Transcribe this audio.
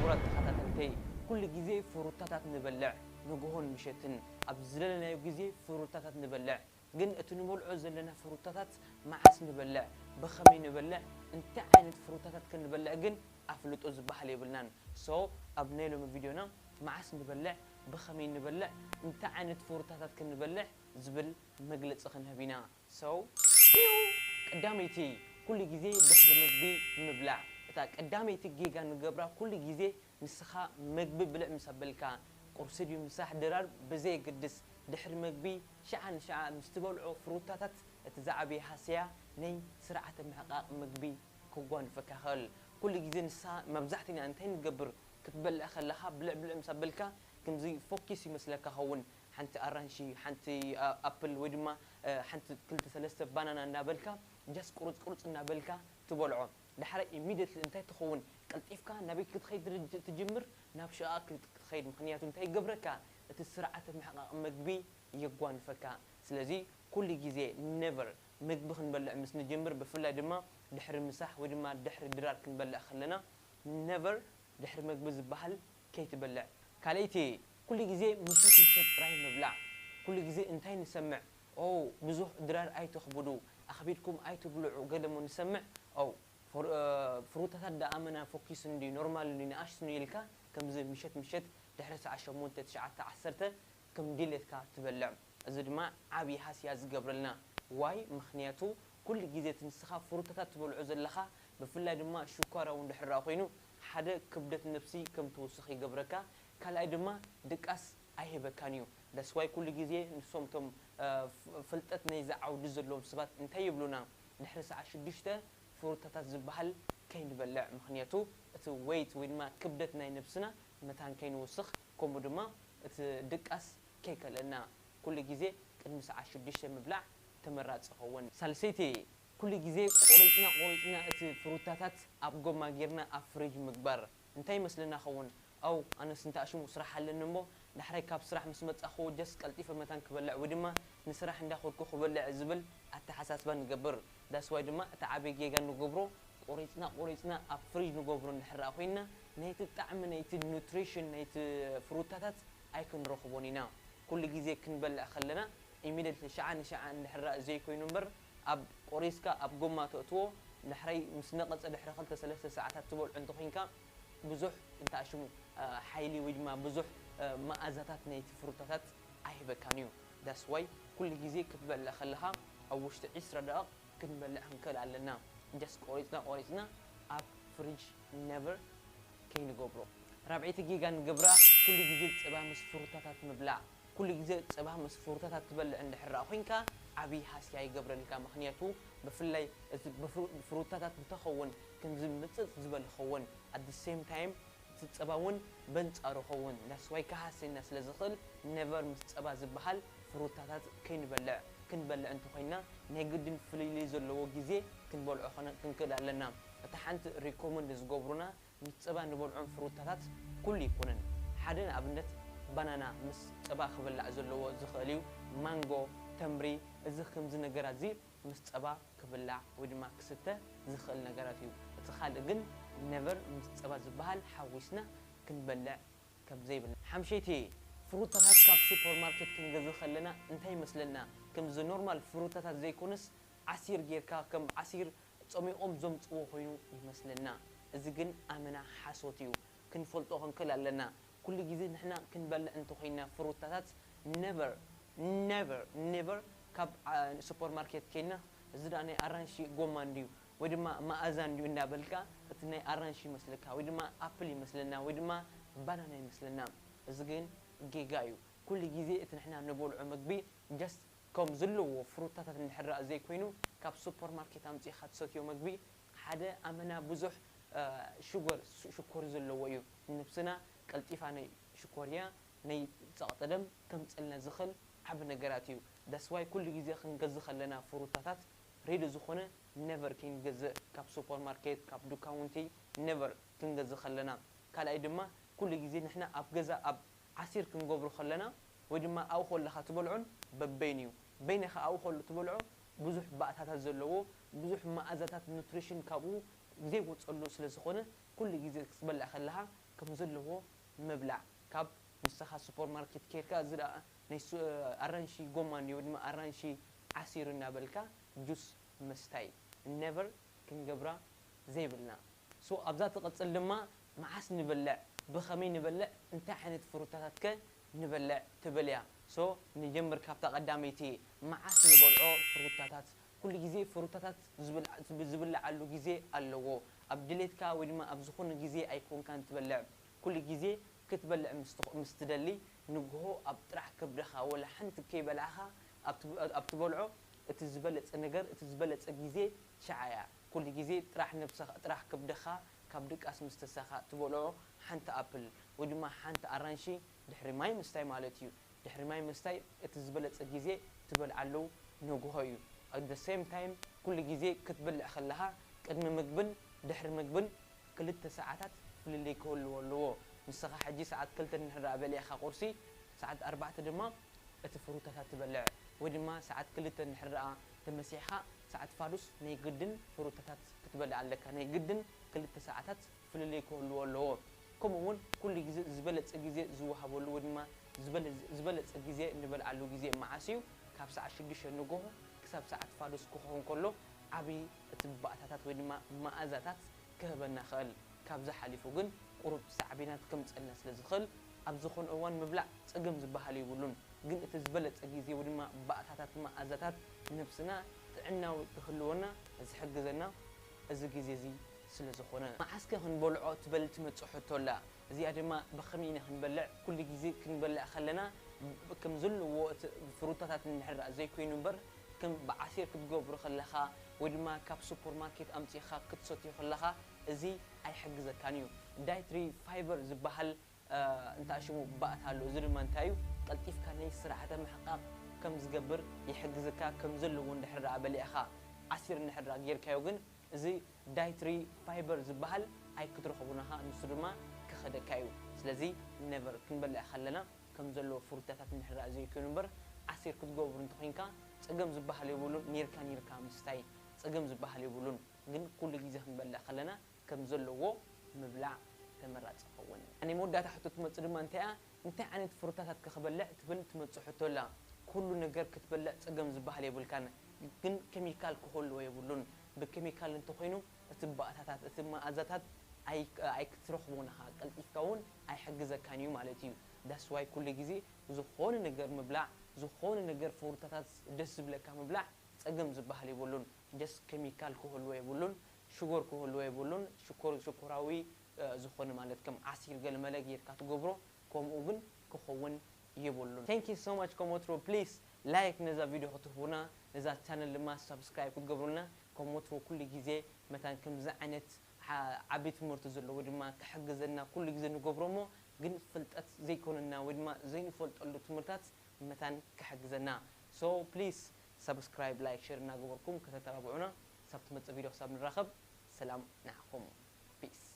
ክቡራት ተኸታተልተይ፣ ኩሉ ግዜ ፍሩታታት ንበልዕ፣ ንግሆን ምሸትን ኣብ ዝደለናዮ ግዜ ፍሩታታት ንበልዕ። ግን እቲ ንበልዖ ዘለና ፍሩታታት መዓስ ንበልዕ፣ ብኸመይ ንበልዕ፣ እንታይ ዓይነት ፍሩታታት ክንበልዕ ግን ኣፍልጦ ዝበሃል የብልናን። So ኣብ ናይ ሎሚ ቪድዮና መዓስ ንበልዕ፣ ብኸመይ ንበልዕ፣ እንታይ ዓይነት ፍሩታታት ክንበልዕ ዝብል መግለጺ ክንህብ ኢና። So ፒው! ቀዳመይቲ፣ ኩሉ ግዜ ድሕሪ መግቢ ምብላዕ። እታ ቀዳመይቲ ጌጋ ንገብራ ኩሉ ግዜ ንስኻ መግቢ ብልዕ ምስ ኣበልካ፣ ቁርሲ ድዩ ምሳሕ ድራር ብዘየገድስ፣ ድሕሪ መግቢ ሽዓ ንሽዓ ምስ ትበልዖ ፍሩታታት እቲ ዝዓበየ ሃስያ ናይ ስርዓተ ምሕቃቕ መግቢ ከጓንፈካ ይኽእል። ኩሉ ግዜ ንስኻ፣ መብዛሕትና እንታይ ንገብር፣ ክትበልዕ ከለኻ ብልዕ ብልዕ ምስ ኣበልካ ከምዚ ፎኪስ ይመስለካ ኸውን። ሓንቲ ኣራንሺ፣ ሓንቲ ኣፕል ወይ ድማ ሓንቲ ክልተ ሰለስተ ባናና እናበልካ ጃስ ቁርጽ ቁርጽ እናበልካ ትበልዖ። ዳሕራይ ኢሚድየትሊ እንታይ ትኸውን፣ ቀልጢፍካ ናበይ ክትኸይድ ትጅምር፣ ናብ ሽቓቕ ክትኸይድ። ምኽንያቱ እንታይ ይገብረካ፣ እቲ ስርዓተ ምሕቃቕ መግቢ የጓንፈካ። ስለዚ ኩሉ ግዜ ኔቨር ምግቢ ክንበልዕ ምስ ንጅምር፣ ብፍላይ ድማ ድሕሪ ምሳሕ ወይ ድማ ድሕሪ ድራር ክንበልዕ ከለና፣ ኔቨር ድሕሪ መግቢ ዝበሃል ከይትበልዕ። ካልኣይቲ፣ ኩሉ ግዜ ምሸት ምሸት ጥራይ ምብላዕ። ኩሉ ግዜ እንታይ ንሰምዕ? ኦ ብዙሕ ድራር ኣይተኽብዱ፣ ኣኽቢድኩም ኣይትብልዑ፣ ገለሞ ንሰምዕ። ኦ ፍሩታታት ደኣመና ፎኪስ እንድዩ፣ ኖርማል እንድዩ፣ ንኣሽቱ እንድዩ ኢልካ ከምዚ ምሸት ምሸት ድሕሪ ሰዓት ሸሞንተ፣ ትሽዓተ፣ ዓሰርተ ከም ድሌትካ ትበልዕ። እዚ ድማ ዓብዪ ሃስያ ዝገብረልና። ዋይ? ምኽንያቱ ኩሉ ግዜ እቲ ንስኻ ፍሩታታት ትበልዖ ዘለኻ፣ ብፍላይ ድማ ሽኳራዊ እንድሕር ኮይኑ፣ ሓደ ክብደት ነብሲ ከም ትውስኽ ይገብረካ፣ ካልኣይ ድማ ድቃስ ኣይህበካን እዩ። ዳስዋይ ኩሉ ግዜ ንሶም ቶም ፍልጠት ናይ ዝዓውዲ ዘለዎም ሰባት እንታይ ይብሉና፣ ድሕሪ ሰዓት ሽዱሽተ ፍሩታታት ዝበሃል ከይንበልዕ፣ ምኽንያቱ እቲ ወይት ወይ ድማ ክብደት ናይ ነብስና መታን ከይንውስኽ፣ ከምኡ ድማ እቲ ድቃስ ከይከለና፣ ኩሉ ግዜ ቅድሚ ሰዓት ሽዱሽተ ምብላዕ ተመራጺ ይኸውን። ሳልሰይቲ፣ ኩሉ ግዜ ቆሪጽና ቆሪጽና እቲ ፍሩታታት ኣብ ጎማ ጌርና ኣብ ፍሪጅ ምግባር። እንታይ ይመስለና ኸውን? ኣው ኣነስ እንተ ኣሽሙ ስራሕ ኣለኒ እሞ ዳሕራይ ካብ ስራሕ ምስ መጻኹ ጀስ ቀልጢፈ መታን ክበልዕ ወይ ድማ ንስራሕ እንዳኸድኩ ክበልዕ ዝብል ኣተሓሳስባ ንገብር። ዳስዋይ ድማ እቲ ዓብዪ ጌጋ ንገብሮ ቆሪጽና ቆሪጽና ኣብ ፍሪጅ ንገብሮ እንድሕር ኮይንና ናይቲ ጣዕሚ ናይቲ ኑትሪሽን ናይቲ ፍሩታታት ኣይክንረኽቦን ኢና። ኩሉ ግዜ ክንበልዕ ከለና ኢሚደት ሸዓ ንሸዓ እንድሕር ዘይኮይኑ እምበር ኣብ ቆሪስካ ኣብ ጎማ ተእትዎ፣ ዳሕራይ ምስ ነቐጸ ድሕሪ ክልተ ሰለስተ ሰዓታት ትበልዑ እንተኾይንካ ብዙሕ እንተ ኣሽሙ ሓይሊ ወይ ድማ ብዙሕ መኣዛታት ናይቲ ፍሩታታት ኣይህበካን እዩ። ዳስዋይ ኩሉ ግዜ ክትበልዕ ከለኻ ኣብ ውሽጢ ዒስራ ደቂቕ ክንበልዕ ክንክእል ኣለና። ጀስት ቆሪፅና ቆሪፅና ኣብ ፍሪጅ ነቨር ከይንገብሮ። ራብዐይቲ ጌጋ ንገብራ ኩሉ ግዜ ፀባ ምስ ፍሩታታት ምብላዕ። ኩሉ ግዜ ፀባ ምስ ፍሩታታት ትበልዕ እንድሕር ኮይንካ ዓብዪ ሃስያ ይገብረልካ። ምክንያቱ ብፍላይ እቲ ብፍሩታታት እንተኸውን ከምዚ ምፅፅ ዝበል ይኸውን። At the same time እቲ ፀባ እውን በንፃሩ ኸውን ዳስዋይ ክሃስየና ስለ ዝኽእል ነቨር ምስ ፀባ ዝበሃል ፍሩታታት ከይንበልዕ። ክንበልዕ እንተኾይንና ናይ ግድን ፍልልይ ዘለዎ ግዜ ክንበልዖ ክንክእል ኣለና። እታ ሓንቲ ሪኮመንድ ዝገብሩና ምስ ፀባ ንበልዖም ፍሩታታት ኩሉ ይኮነን። ሓደ ንኣብነት ባናና ምስ ፀባ ክብላዕ ዘለዎ ዝኽእል እዩ። ማንጎ፣ ተምሪ፣ እዚ ከምዚ ነገራት እዚ ምስ ፀባ ክብላዕ ወይ ድማ ክስተ ዝኽእል ነገራት እዩ። እቲ ካልእ ግን ነቨር ምስ ፀባ ዝበሃል ሓዊስና ክንበልዕ ከም ዘይብልና። ሓምሸይቲ ፍሩታታት ካብ ሱፐርማርኬት ክንገዝእ ከለና እንታይ ይመስለና? ከምዚ ኖርማል ፍሩታታት ዘይኮነስ ዓሲር ጌርካ ከም ዓሲር ጸሚቖም ዘምጽዎ ኮይኑ ይመስለና። እዚ ግን ኣመና ሓሶት እዩ። ክንፈልጦ ክንክእል ኣለና። ኩሉ ግዜ ንሕና ክንበልዕ እንተኾይና ፍሩታታት ነቨር ነቨር ነቨር ካብ ሱፐርማርኬት ኬና እዚ ደኣ ናይ ኣራንሺ ጎማ እንድዩ ወይ ድማ መኣዛ እንድዩ እንዳበልካ እቲ ናይ ኣራንሺ ይመስለካ ወይ ድማ ኣፕል ይመስለና ወይ ድማ ባናና ይመስለና። እዚ ግን ጌጋ እዩ። ኩሉ ግዜ እቲ ንሕና ንበልዖ መግቢ ጀስት ከም ዘለዎ ፍሩታታት እንድሕር ዘይኮይኑ ካብ ሱፐርማርኬት ኣምጺእኻ ትሰትዮ መግቢ ሓደ ኣመና ብዙሕ ሽጎር ሽኮር ዘለዎ እዩ። ንነብስና ቀልጢፋ ናይ ሽኮርያ ናይ ጸቕጢ ደም ከምጽልና ዝኽእል ዓቢ ነገራት እዩ። ዳስዋይ ኩሉ ግዜ ክንገዝእ ከለና ፍሩታታት ሬዲ ዝኾነ ነቨር ክንገዝእ ካብ ሱፐርማርኬት ካብ ዱካውንቲ ነቨር ክንገዝእ ከለና። ካልኣይ ድማ ኩሉ ግዜ ንሕና ኣብ ገዛ ኣብ ዓሲር ክንገብሮ ከለና ወይ ድማ ኣብኡ ከለኻ ትበልዖን በበይኑ እዩ። በይንኻ ኣብኡ ከሎ ትበልዖ ብዙሕ ባእታታት ዘለዎ ብዙሕ መኣዛታት ኑትሪሽን ካብኡ ዘይወፀሉ ስለ ዝኾነ ኩሉ ግዜ ክትበልዕ ከለኻ ከም ዘለዎ ምብላዕ። ካብ ንስኻ ሱፐርማርኬት ኬድካ እዚ ደኣ ናይ ሱ- ኣራንሺ ጎማ እንድዩ ወይ ድማ ኣራንሺ ዓሲሩ እናበልካ ጁስ ምስታይ ነቨር ክንገብራ ዘይብልና። ሶ ኣብዛ ትቕጽል ድማ መዓስ ንበልዕ፣ ብኸመይ ንበልዕ፣ እንታይ ዓይነት ፍሩታታት ከ ንበልዕ ትብል እያ። ሶ ንጀምር ካብታ ቀዳመይቲ፣ መዓስ ንበልዖ ፍሩታታት። ኩሉ ግዜ ፍሩታታት ዝብል- ዝብ- ዝብልዓሉ ግዜ ኣለዎ። ኣብ ድሌትካ ወይ ድማ ኣብ ዝኾነ ግዜ ኣይኮንካን ትበልዕ። ኩሉ ግዜ ክትበልዕ ምስ ትኽ- ምስ ትደሊ፣ ንግሆ ኣብ ጥራሕ ከብድኻ ወላ ሓንቲ ከይበላዕኻ ኣብ ትብ- ኣብ ትበልዖ፣ እቲ ዝበለጸ ነገር፣ እቲ ዝበለጸ ግዜ ሽዓ እያ። ኩሉ ግዜ ጥራሕ ነብስኻ፣ ጥራሕ ከብድኻ ካብ ድቃስ ምስ ተሳኻ ትበልዖ ሓንቲ ኣፕል ወይ ድማ ሓንቲ ኣራንሺ ድሕሪ ማይ ምስታይ ማለት እዩ። ድሕሪ ማይ ምስታይ እቲ ዝበለጸ ግዜ ትበልዓሉ ንግሆ እዩ። At the same time ኩሉ ግዜ ክትበልዕ ከለኻ ቅድሚ ምግብን ድሕሪ ምግብን ክልተ ሰዓታት ፍልልይ ክህልዎ ኣለዎ። ንስኻ ሕጂ ሰዓት ክልተ እንድሕር ደኣ በሊዕኻ ቁርሲ፣ ሰዓት ኣርባዕተ ድማ እቲ ፍሩታታት ትበልዕ፣ ወይ ድማ ሰዓት ክልተ እንድሕር ደኣ ተመሲሕኻ፣ ሰዓት ፋዱስ ናይ ግድን ፍሩታታት ክትበልዕ ኣለካ። ናይ ግድን ክልተ ሰዓታት ፍልልይ ክህልዎ ኣለዎ። ከምኡ እውን ኩሉ ግዜ ዝበለጸ ግዜ ዝወሃበሉ ወይ ድማ ዝበለ- ዝበለጸ ግዜ እንበልዓሉ ግዜ መዓስ እዩ? ካብ ሰዓት ሽዱሽተ ንግሆ ክሳብ ሰዓት ፋዱስ ክኸውን ከሎ ዓቢ እቲ ባእታታት ወይ ድማ መኣዛታት ክህበና ክእል። ካብዚ ሓሊፉ ግን ቁሩብ ሳዕቤናት ከምጸልና ስለ ዝኽእል ኣብ ዝኾነ እዋን ምብላዕ ጸገም ዝበሃል የብሉን። ግን እቲ ዝበለጸ ግዜ ወይ ድማ ባእታታት መኣዛታት ነብስና ጥዕናዊ ክህልወና ዝሕግዘና እዚ ግዜ እዚ ስለ ዝኾነ። መዓስከ ክንበልዖ ትብል ትመጽእ ሕቶ ኣላ። እዚኣ ድማ ብኸመይ ኢና ክንበልዕ? ኩሉ ግዜ ክንበልዕ ከለና ብ- ከም ዘለዎ እቲ ፍሩታታት እንድሕር ደኣ ዘይኮይኑ እምበር ከም ብዓሲር ክትገብሮ ከለኻ ወይ ድማ ካብ ሱፐርማርኬት ኣምጺእኻ ክትሰትዮ ከለኻ እዚ ኣይሕግዘካን እዩ። ዳይትሪ ፋይበር ዝበሃል እንታ ሽሙ ባእታ ኣሎ። እዚ ድማ እንታይ እዩ? ቀልጢፍካ ናይ ስርዓተ ምሕቃቕ ከም ዝገብር ይሕግዘካ። ከም ዘለዎ እንድሕር ደኣ በሊዕኻ ዓሲር እንድሕር ደኣ ጌርካዮ ግን እዚ ዳይትሪ ፋይበር ዝበሃል ኣይክትረኽቡን ኢኻ። ንሱ ድማ ክኸደካ እዩ። ስለዚ ነቨር ክንበልዕ ከለና ከም ዘለዎ ፍሩታታት እንድሕር ደኣ ዘይኮይኑ እምበር ዓሲር ክትገብር እንተኾይንካ ጸገም ዝበሃል የብሉን። ኔርካ ኔርካ ምስታይ ጸገም ዝበሃል የብሉን። ግን ኩሉ ግዜ ክንበልዕ ከለና ከም ዘለዎ ምብላዕ ተመራጺ ይኸውን። ናይ መወዳእታ ሕቶ ትመጽእ ድማ እንታይ እያ? እንታይ ዓይነት ፍሩታታት ከ ክበልዕ ትብል ትመጽእ ሕቶ ኣላ። ኩሉ ነገር ክትበልዕ ጸገም ዝበሃል የብልካን፣ ግን ኬሚካል ክህልዎ የብሉን። ብኬሚካል እንተኾይኑ እቲ ባእታታት፣ እቲ መኣዛታት ኣይ- ኣይክትረኽቦን ኢኻ፣ ቀልጢፍካ እውን ኣይሕግዘካን እዩ ማለት እዩ። That's why ኩሉ ግዜ ዝኾነ ነገር ምብላዕ፣ ዝኾነ ነገር ፍሩታታት ደስ ዝብለካ ምብላዕ ጸገም ዝበሃል የብሉን። ጀስት ኬሚካል ክህልዎ የብሉን፣ ሽኮር ክህልዎ የብሉን። ሽኮር ሽኮራዊ እ፣ ዝኾነ ማለት ከም ዓሲር ገለመለ ጌርካ ትገብሮ፣ ከምኡ ግን ክኸውን የብሉን። Thank you so much። ከም ወትሮ ፕሊስ ላይክ ነዛ ቪድዮ ክትህቡና፣ ነዛ ቻነል ድማ ሳብስክራይብ ክትገብሩልና። ከም ወትሮ ኩሉ ግዜ መታን ከምዚ ዓይነት ዓ- ዓቢ ትምህርቲ ዘለዎ ድማ ክሕግዘና ኩሉ ግዜ ንገብሮ እሞ ግን ፍልጠት ዘይኮነና ወይ ድማ ዘይንፈልጠሉ ትምህርታት መታን ክሕግዘና። So ፕሊስ ሳብስክራይብ፣ ላይክ፣ ሼር እናገበርኩም ከተተባብዑና። ሳብ ትመጽእ ቪድዮ ክሳብ ንራኸብ ሰላም ንዓኹም። ፒስ።